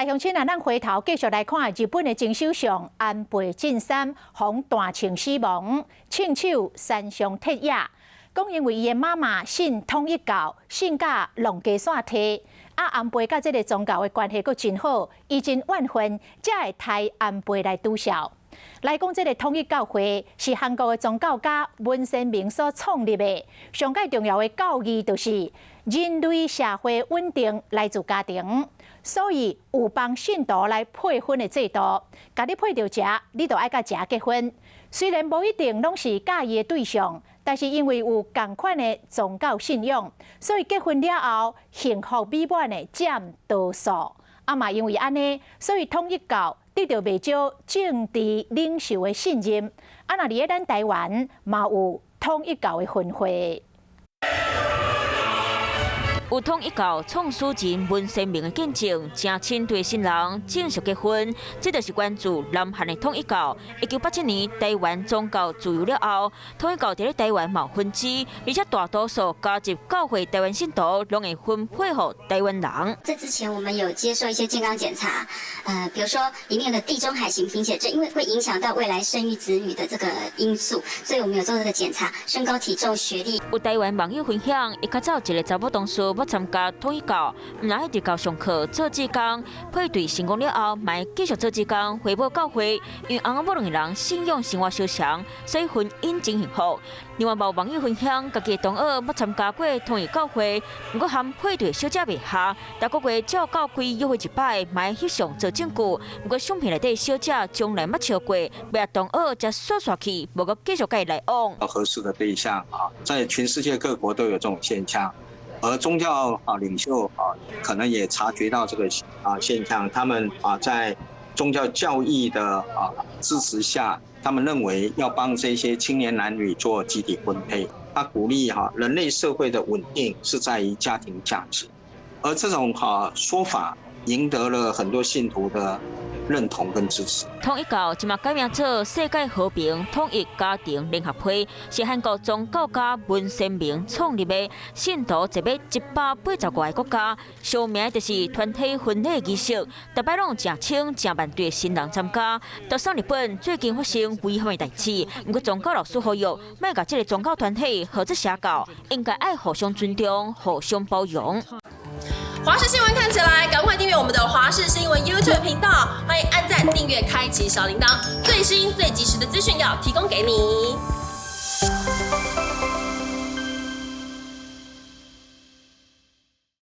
鄉親啊，咱回頭繼續來看日本的前首相安倍晉三，予彈銃死亡，槍手山上徹也，講因為伊的媽媽信統一教，信甲挵雞線䖙，啊安倍佮這个宗教的關係閣真好，伊真怨恨，才會刣安倍來拄數。來講，這个統一教會是韓國的宗教家文鮮明所創立的，上蓋重要的教義就是人類社會穩定來自家庭，所以有幫信徒來配婚的制度，共你配著這，你就愛佮這結婚。雖然無一定攏是佮意的對象，但是因為有仝款的宗教信仰，所以結婚了後幸福美滿的佔多數。啊嘛因為按呢，所以統一教得著袂少政治領袖的信任。啊，若佇咧咱台灣嘛有統一教的分會。有統一教創始人文鮮明的見證，誠親對新人正式結婚，這就是源自南韓的統一教。1987年台灣宗教自由了後，統一教佇咧台灣嘛有分支，而且大多數加入教會台灣信徒攏會分配予台灣人。在之前，我們有接受一些健康檢查，比如說裡面有個地中海型貧血症，因為會影響到未來生育子女的這個因素，所以我們有做這個檢查，身高、體重、學歷。有台灣網友分享，伊較早一个查某同事欲參加統一教，毋但佇教上課做志工，配對成功了後，嘛會繼續做志工回報教會。因為翁仔某兩个人信仰生活相像，所以婚姻真幸福。另外，有網友分享，家己的同學捌參加過統一教會，毋過和配對小姐袂合，逐个月照教規約會一擺，嘛會翕相做證據。毋過相片內底小姐從來捌笑過，袂合同學才煞煞去，無閣繼續佮伊來往。合適的對象啊，在全世界各國都有這種現象。而宗教啊領袖啊，可能也察覺到這個啊現象，他們啊在宗教教義的啊支持下，他們認為要幫這些青年男女做集體婚配，他鼓勵哈人類社會的穩定是在於家庭價值，而這種哈說法贏得了很多信徒的認同跟支持。統一教這馬改名做世界和平統一家庭聯合會，是韓國宗教家文鮮明創立的，信徒濟欲180外个國家。著名的就是團體婚禮儀式，逐擺攏有成千成萬對新人參加。就算日本最近發生危險的代誌，毋過宗教老師呼籲，莫共這个宗教團體號做邪教，應該愛互相尊重、互相包容。華視新聞看起來，趕快訂閱我們的華視新聞 YouTube 頻道，歡迎按讚、訂閱、開啟小鈴鐺，最新最及時的資訊要提供給你。